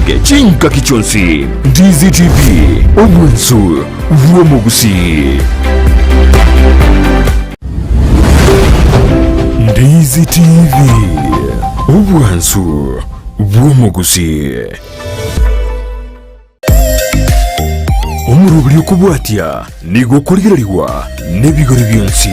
Enyinge chingaki chionsi. Ndizi TV, obwensu bw'omugusi. Ndizi TV, obwansu bw'omugusi. Omoroberi okobwatia nigo okorigererigwa n'ebigori bionsi.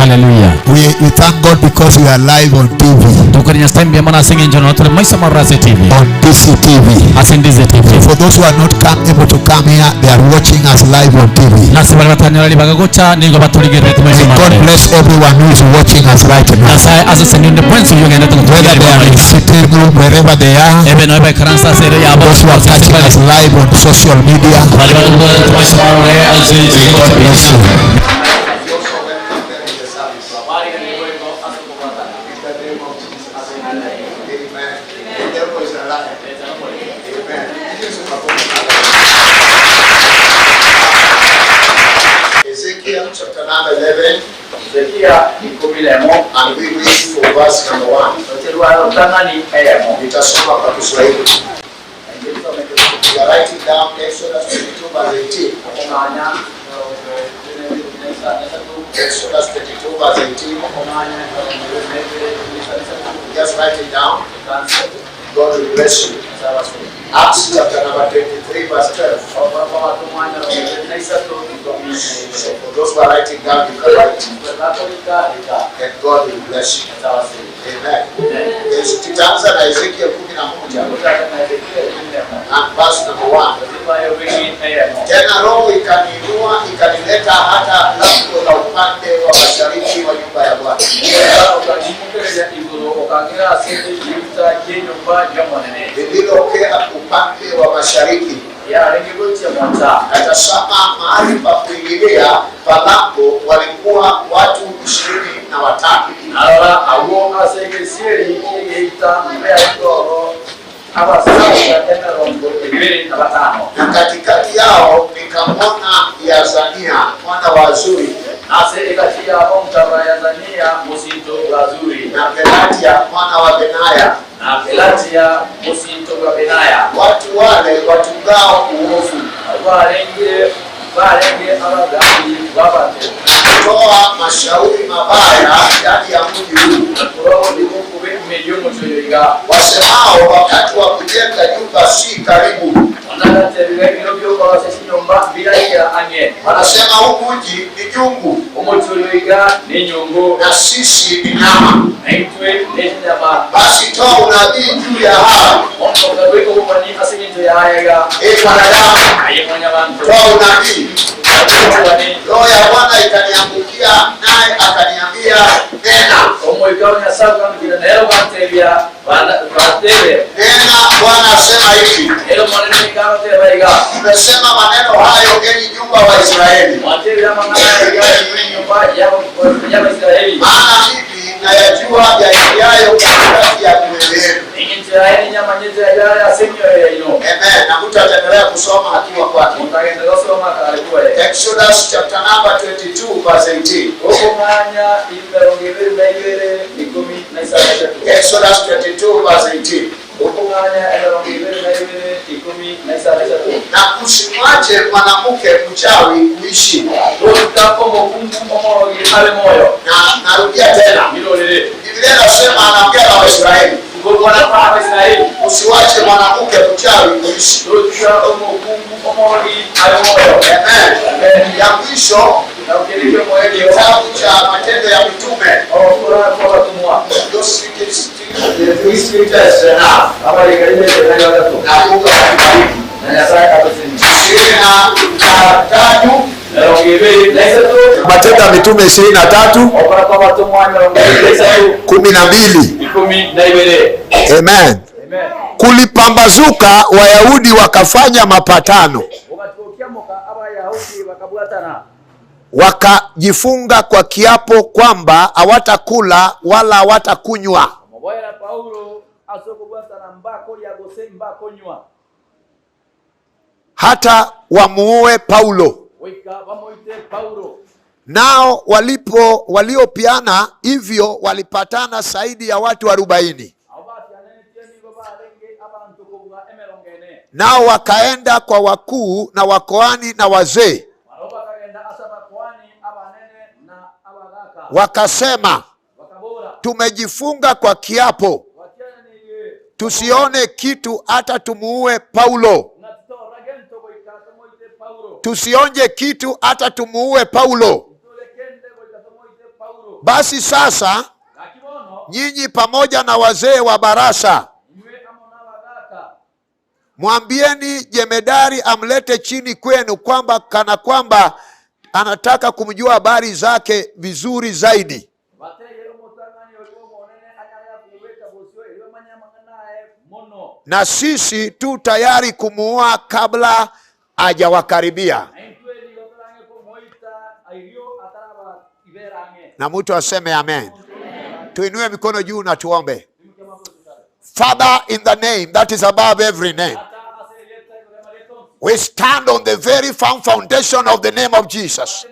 Hallelujah. We thank God because we are live on TV, Tukuri nyasaye mbiamana asengenjo notore maisa marase TV. On DCTV. Asendize TV. For those who are not able to come here, they are watching us live on TV. Nasi bari batanyora bagagocha nigo baturigerete maisa May God marase. Bless everyone who is watching us right now. Nyasaye aseseniunde pwensi uyogende Whether they are in sitting room, wherever they are, ebe no ebe karansa sere yabo. Those who are catching us live on social media, Bari baturigerete maisa marase. May God bless you. We also welcome them in the service. In the name of Jesus. Amen. The devil is alive. Amen. Ezekiel chapter number 11, Ezekia ikumi nemo and we read for verse number 1. Nitasoma kwa Kiswahili. We are writing down Exodus 22 verse 18. Exodus 22 verse 18. Just write it down. God will bless you. Acts chapter number 23 verse 12. So for those who are writing down, you can write. And God will bless you. Amen. Yes, tutaanza na Ezekiel 11 and verse number 1. Tena Roho ikaniinua ikanileta hata lango la upande wa mashariki wa nyumba ya Bwana. Lililokea upande wa mashariki. Natazama mahali pa kuingilia pa lango walikuwa watu 25. Arora awo asegeseri kigeita mbea abasaja 25. Na katikati yao nikamwona Yazania mwana wa Azuri Ase ekati yabo mtaba Yazania musinto wa Azuri na Pelatia mwana wa Benaya, na Pelatia musinto wa Benaya, watu wale watungao uovu barenge barenge abagambi babato na kutoa mashauri mabaya ndani ya mji huu, wasemao wakati wa kujenga nyumba si karibu. Wanasema huu mji ni nyungu na sisi ni nyama. Basi toa unabii juu ya hao. Ee mwanadamu, toa unabii. Roho ya Bwana ikaniangukia, naye akaniambia, nena. Nena, Bwana asema hivi. Nimesema maneno hayo, enyi nyumba wa Israeli. Maana mimi nayajua yaingiayo katikati ya mioyo yenu. Amen. Na mtu ataendelea kusoma akiwa kwake. Exodus chapter number 22 verse 18. Exodus 22 verse 18. Na usimwache mwanamke mchawi kuishi. Na narudia tena. Biblia inasema, anaongea na Waisraeli. Usiwache mwanamke mchawi kuishi. Amen. Ya mwisho, kitabu cha Matendo ya Mitume. Those three scriptures enough. Na Mungu akubariki. 23. Matendo ya Mitume 23 12. Amen. Kulipambazuka, Wayahudi wakafanya mapatano, wakajifunga kwa kiapo kwamba hawatakula wala hawatakunywa hata wamuue Paulo. Nao walipo waliopiana hivyo walipatana zaidi ya watu 40. Nao wakaenda kwa wakuu na wakoani na wazee, wakasema, tumejifunga kwa kiapo tusione kitu hata tumuue Paulo. Tusionje kitu hata tumuue Paulo. Basi sasa nyinyi pamoja na wazee wa barasa mwambieni jemedari amlete chini kwenu, kwamba kana kwamba anataka kumjua habari zake vizuri zaidi. Na sisi tu tayari kumuua kabla hajawakaribia. Na mtu aseme amen. Tuinue mikono juu na tuombe. Father, in the name that is above every name, we stand on the very firm foundation of the name of Jesus,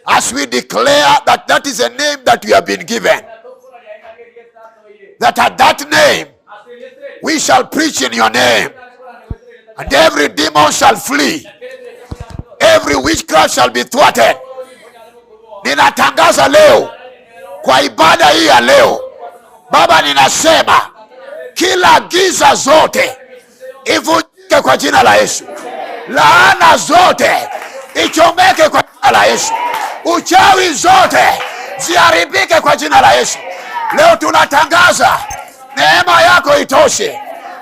as we declare that that is a name that we have been given, that at that name we shall preach in your name, and every demon shall flee, every witchcraft shall be thwarted. Ninatangaza leo kwa ibada hii ya leo, Baba, ninasema kila giza zote ivunjike kwa jina la Yesu, laana zote ichomeke kwa jina la Yesu, uchawi zote ziharibike kwa jina la Yesu. Leo tunatangaza neema yako itoshe,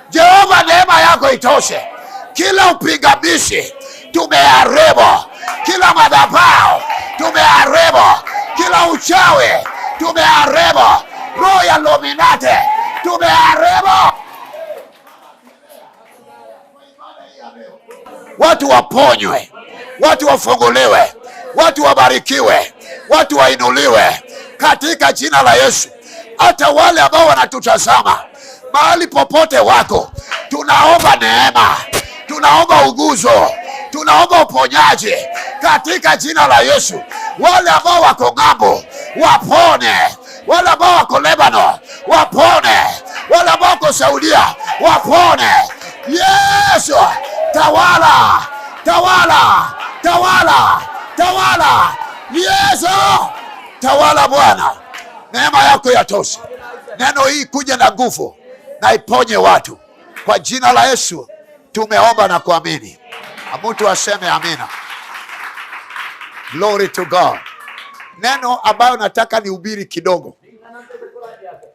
Jehova, neema yako itoshe. Kila upingamizi tumeharibu, kila madhabahu tumeharibu, kila uchawi tumeharibu, roho ya Illuminati tumeharibu. Watu waponywe, watu wafunguliwe, watu wabarikiwe, watu wainuliwe katika jina la Yesu. Hata wale ambao wanatutazama mahali popote wako, tunaomba neema, tunaomba uguzo, tunaomba uponyaji katika jina la Yesu. Wale ambao wako ng'ambo wapone, wale ambao wako Lebanon wapone, wale ambao wako Saudia wapone. Yesu, tawala, tawala, tawala, tawala. Yesu, tawala Bwana, neema yako yatosha. Neno hii kuja na nguvu na iponye watu kwa jina la Yesu. Tumeomba na kuamini, mtu aseme amina. Glory to God. Neno ambayo nataka nihubiri kidogo,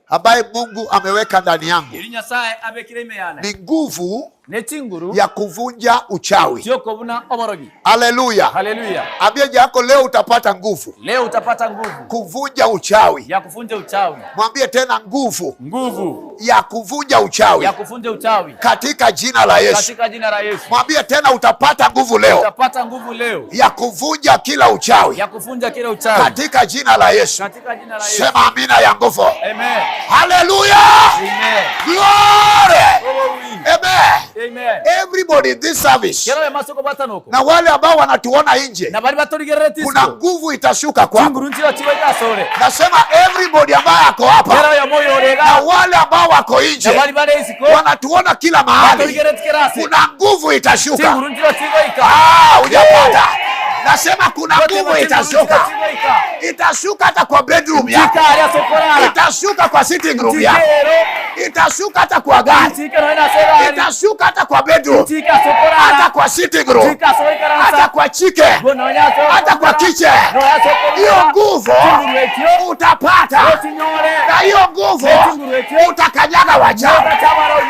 ambaye Mungu ameweka ndani yangu, Iri Nyasaye abekire imeyane ni nguvu ne chinguru ya kuvunja uchawi. chiokobuna oborogi. Haleluya! Haleluya. Ambia yako leo utapata nguvu Leo utapata nguvu kuvunja uchawi. ya kuvunja uchawi. Mwambie tena, nguvu Nguvu ya kuvunja uchawi ya kuvunja uchawi katika jina la Yesu. katika jina la Yesu. Mwambie tena, utapata nguvu leo Utapata nguvu leo ya kuvunja kila uchawi ya kuvunja kila uchawi katika jina la Yesu. katika jina la Yesu. Sema amina ya nguvu. Amen. Haleluya! Amen. Glory! Glory. Amen. Amen. Everybody in this service Kero ya masoko batanoko na wale ambao wanatuona nje, na bali batorigerere kuna tisiko nguvu itashuka kwako. chinguru nchira chiwe gasore Nasema everybody ambaye ako hapa kero ya moyo na orega wale ambao wako na nje bali bale isiko wanatuona kila mahali, batorigerere tikerase kuna nguvu itashuka. chinguru nchira chiwe ika Ah, hujapata. Nasema kuna Yote nguvu chinguru itashuka, nchira chiwe ika itashuka hata kwa bedroom yako, chika aria sokorara itashuka kwa sitting room yako, chikero itashuka hata kwa gari, chika no ina serari itashuka hata kwa bedroom, chika hata sokorara kwa sitting room, chika soikaransa hata kwa chicken, gono ya hata kwa kitchen. no ya sokorara Hiyo nguvu chinguru ekyo utapata, ochinyore na hiyo nguvu Chinguru ekyo utakanyaga wachawi. otachabarogi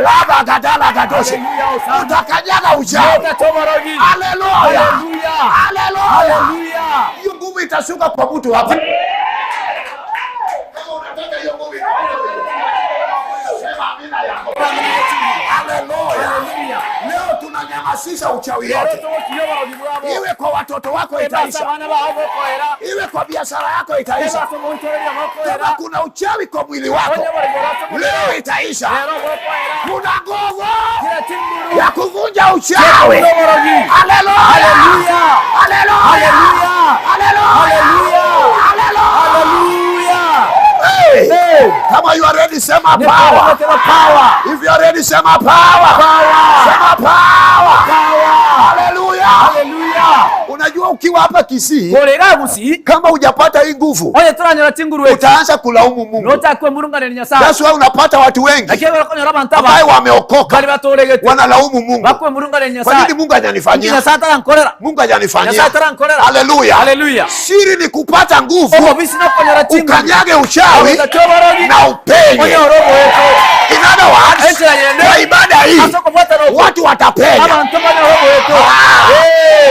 Laba gadala gadoshe, Haleluya, Hosanna. utakanyaga uchawi. otachobarogi Haleluya, Haleluya. haleluya. Haleluya. Hiyo nguvu itashuka kwa mtu hapa. Kama unataka hiyo nguvu, sema amina yako. Haleluya. Haleluya. Leo tunanyamasisha uchawi Lero yote, tobokiyo bwabo iwe kwa watoto wako ebasa itaisha, bana bao bokoera iwe kwa biashara yako itaisha. ebasa montoreria Kama bokoera kuna uchawi kwa mwili wako onye barigora leo itaisha. lero bokoera Kuna nguvu kila chinguru ya kuvunja uchawi. Haleluya. Haleluya, Haleluya. haleluya, Haleluya. haleluya, Haleluya. haleluya. Haleluya. Hey! Hey. Kama you are ready, sema power. Tena power. If you are ready, sema power. Power. Sema power. Power. Haleluya. Haleluya. Una Unajua ukiwa hapa Kisii, Korera gusi kama hujapata hii nguvu, oye turanyora chinguru utaanza kulaumu Mungu. Notakwe murungane Nyasaye. That's why unapata watu wengi Lakini bakonyora abantu ambaye wameokoka bali batoregete wanalaumu Mungu. Bakwe murungane Kwa Nyasaye. nini Mungu hajanifanyia? Nyasaye atarankorera. Mungu hajanifanyia. Nyasaye atarankorera. Haleluya. Haleluya. Siri ni kupata nguvu. Obo bisina konyora chinguru. Ukanyage uchawi na upenye. In other words, kwa ibada hii watu watapenya.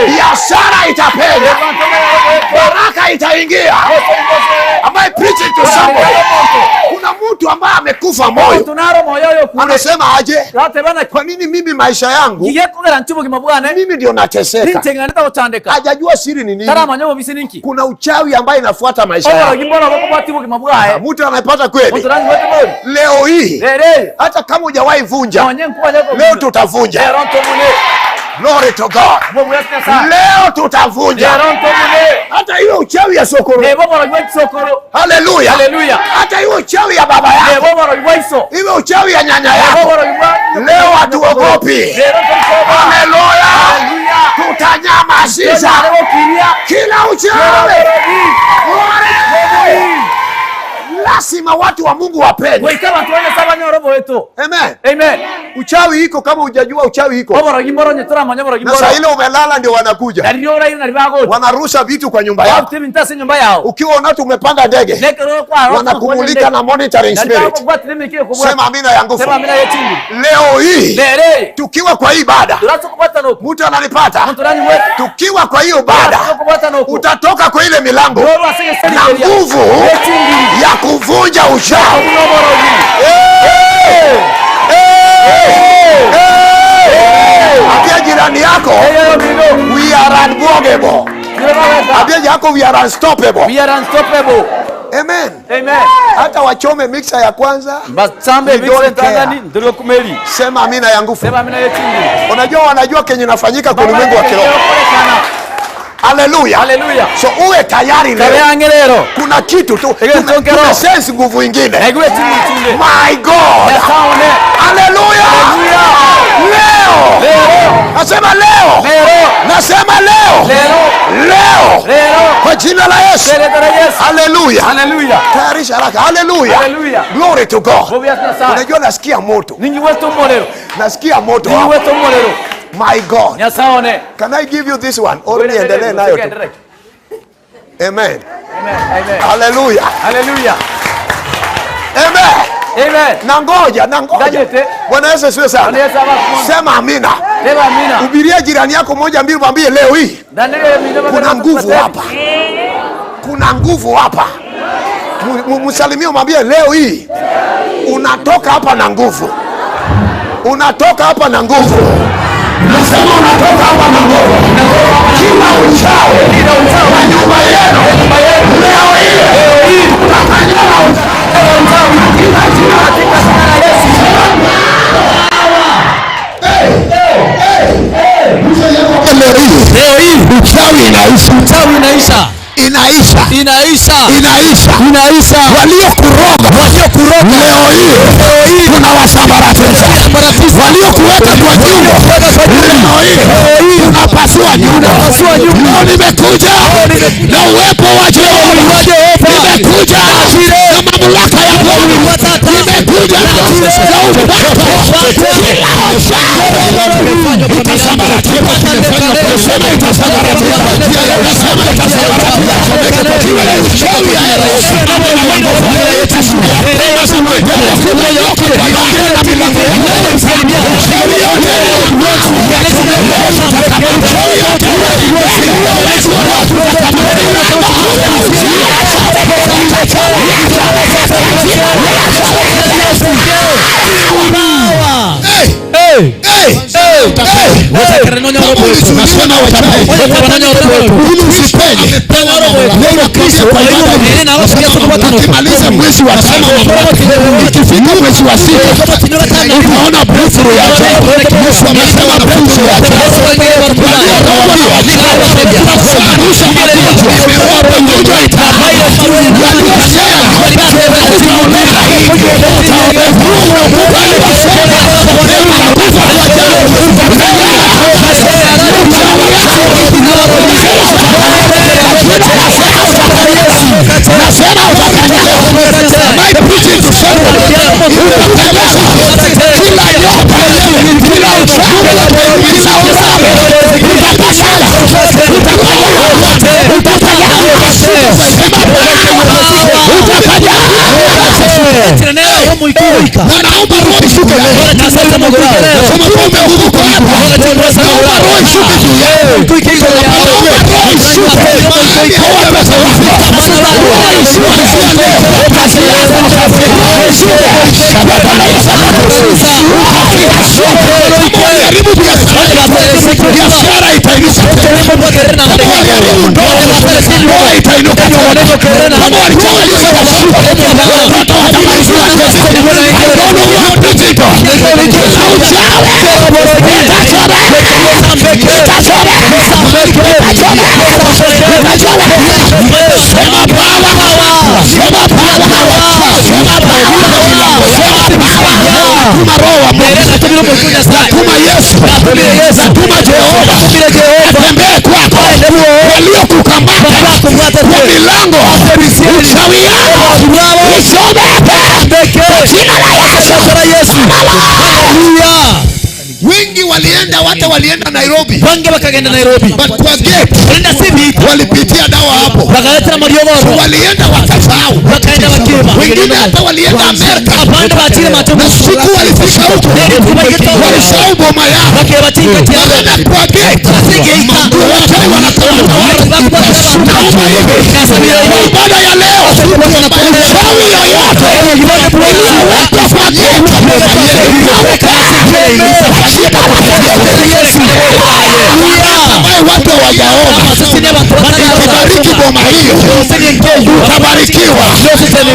Biashara itapenya. Baraka itaingia. Am I preaching to somebody? Kuna mtu ambaye amekufa moyo. Anasema aje? Kwa nini mimi maisha yangu mimi ndio nateseka? Hajajua siri ni nini. Kuna uchawi ambaye inafuata maisha yake. Mtu anapata kweli. Leo hii hata kama hujawahi vunja, leo tutavunja. Glory to God. Leo tutavunja. Hata hiyo uchawi ya sokoro. Haleluya. Hata hiyo uchawi ya baba yako. Hiyo uchawi ya nyanya yako. Leo hatuogopi. Haleluya. Tutanyamazisha kila uchawi. Lazima watu wa Mungu wapende. Amen. Amen. Uchawi iko kama hujajua uchawi iko. Na saa ile umelala ndio wanakuja. Wanarusha vitu kwa nyumba yako. Ukiwa unatu umepanda ndege. Wanakumulika na monitoring spirit. Sema amina ya nguvu. Leo hii tukiwa kwa ibada. Mtu ananipata. Tukiwa kwa hiyo ibada utatoka kwa ile milango na nguvu ya kuvunja uchawi. Ambia jirani yako, we are unbwogable. Ambia yako, we are unstoppable. We are unstoppable. Amen. Amen. Hata wachome mixer ya kwanza. Basambe mixer tangani ndio kumeli. Sema amina ya nguvu. Sema amina yetu. Unajua wanajua kenye inafanyika kwa ulimwengu wa kiroho. Haleluya. Haleluya. So uwe tayari leo. Kuna kitu tu. Kuna sense nguvu ingine. My God. Haleluya. Leo. Nasema leo. Nasema leo. Leo. Kwa jina la Yesu. Haleluya. Haleluya. Tayarisha haraka. Haleluya. Haleluya. Glory to God. Unajua nasikia moto. Nasikia moto. My God. Can I give you this one? Only endelee nayo tu. Amen. Amen. Hallelujah. Hallelujah. Amen. Amen. Nangoja, nangoja. Bwana Yesu asifiwe sana. Sema amina. Sema amina. Hubiria jirani yako moja mbili, mwambie leo hii kuna nguvu hapa. Kuna nguvu hapa. Msalimie mwambie leo hii unatoka hapa na nguvu. Unatoka hapa na nguvu. Nasema unatoka hapa na nguvu. Kila uchawi kwa nyumba yenu leo hii utakanyana uchawi katika jina la Yesu. Leo hii uchawi inaisha. Uchawi inaisha. Inaisha. Inaisha. Inaisha. Inaisha. Waliokuroga. Waliokuroga. Leo hii tunawasambaratisha. Waliokuweka kwa nyumba. Leo hii tunapasua nyumba. Leo nimekuja na uwepo wa Jehova. Nimekuja na mamlaka ya Bwana. Nimekuja na upako. Kila uchawi itasambaratika. Nasema itasambaratika. Nasema itasambaratika. Ukimaliza mwezi wa 5, ikifika mwezi wa 6 utaona breakthrough ya ajabu. Yesu amesema breakthrough ya ajabu. Magonjwa itaondoka. Na naomba roho ishuke leo. Nasema kumbe huko hapa. Naomba roho ishuke juu yako. Naomba roho ishuke. Roho ishuke leo. Roho ishuke. Karibu biashara itainuka. Ndoa itainuka. Kama watoto watabarikiwa. Natuma Yesu, natuma Jehova atembee kwako. Waliokukamata kwa milango uchawi yao isomeke kwa jina la Yesu. Haleluya. Wengi walienda, hata walienda Nairobi. Wengi wakagenda Nairobi. But kwa gate walipitia dawa hapo. Wakaleta mariogoro. Walienda wakasahau. Wakaenda wakiba. Wengine hata walienda Amerika. Abandi batire mato. Na siku walifika huko walisahau boma yao. Maana kwa gate wachawi wanakamata watu. Naomba hivi kwa ibada ya leo, uchawi yoyote iliyowekwa kwa gate ambaye watu hawajaona, ukibariki boma hiyo utabarikiwa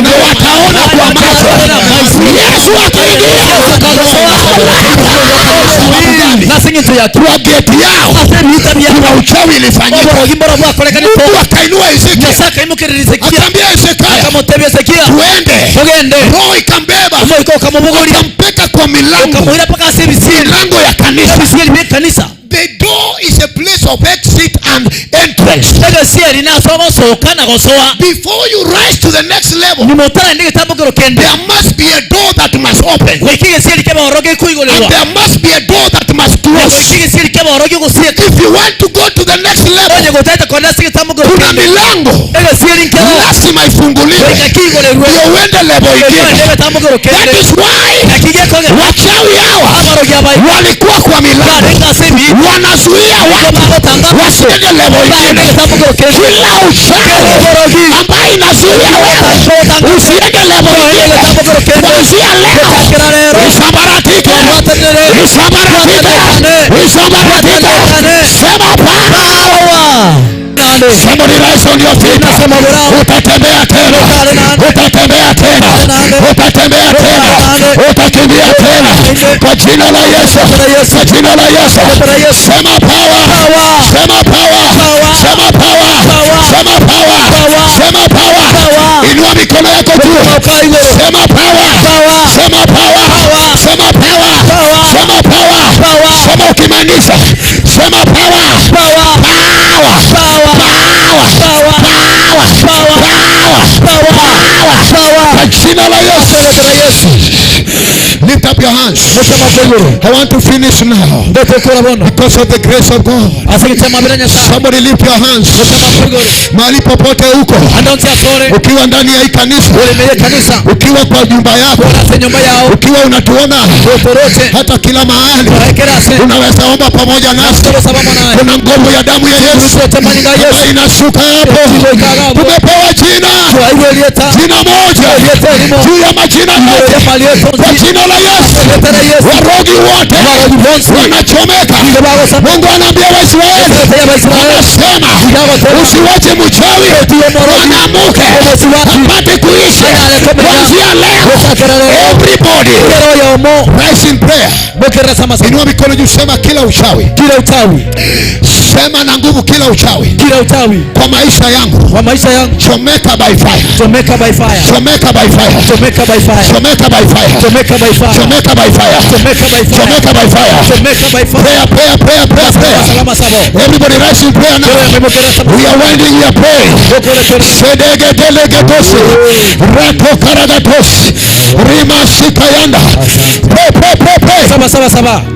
na wataona kwa macho. Yesu akiingia kwa geti yao kuna uchawi ilifanyika. Mungu akainua Ezekiel, akaambia Hezekia tuende. Roho ikambeba akampeka kwa milango ya kanisa. The door is a place of exit and entrance. Before you rise to the next level, there must be a door that must open. And there must be a door that must close. If you want to go to the next level, kuna milango lazima ifunguliwe ndio uende level ingine. That is why wachawi hawa walikuwa kwa milango wanazuia watu wasiende level ingine. Kila uchawi ambaye inazuia wewe usiende level ingine, kuanzia leo isabaratike, isabaratike, isabaratike. Sema power. Somebody rise on your feet. Utatembea tena, utatembea tena, utatembea tena, utakimbia tena kwa jina la Yesu, kwa jina la Yesu. Sema power, sema power, sema power, sema power, sema power. Inua mikono yako juu. Sema power, sema power, sema power, sema power. Sema ukimaanisha, sema power, power, power, power, power, power. Kwa jina la Yesu. Lift up your hands. I want to finish now because of the grace of God. Somebody lift your hands. Mahali popote huko, ukiwa ndani ya hii kanisa, ukiwa kwa nyumba yako, ukiwa unatuona hata kila mahali, unaweza omba pamoja nasi. Kuna nguvu ya damu ya Yesu ambayo inashuka hapo. Tumepewa jina, jina moja juu ya majina yote. Kwa jina la Yesu warogi wote wanachomeka. Mungu anaambia Waisraeli, anasema usiwache mchawi mwanamke apate kuishi. Kuanzia leo, everybody rise in prayer. Inua mikono juu, sema kila uchawi, kila uchawi, sema na nguvu, kila uchawi, kila uchawi kwa maisha yangu, kwa maisha yangu, chomeka by fire, chomeka by fire, chomeka by fire, chomeka by fire, chomeka by fire, chomeka by fire, chomeka by fire, chomeka by fire, chomeka by fire, chomeka by fire. Prayer, prayer, prayer, prayer, prayer. Everybody rise in prayer now. We are winding your prayer. Sedege delege tosi, rato karagatosi, rima sikayanda. Pray, pray, pray, pray. Saba, saba, saba.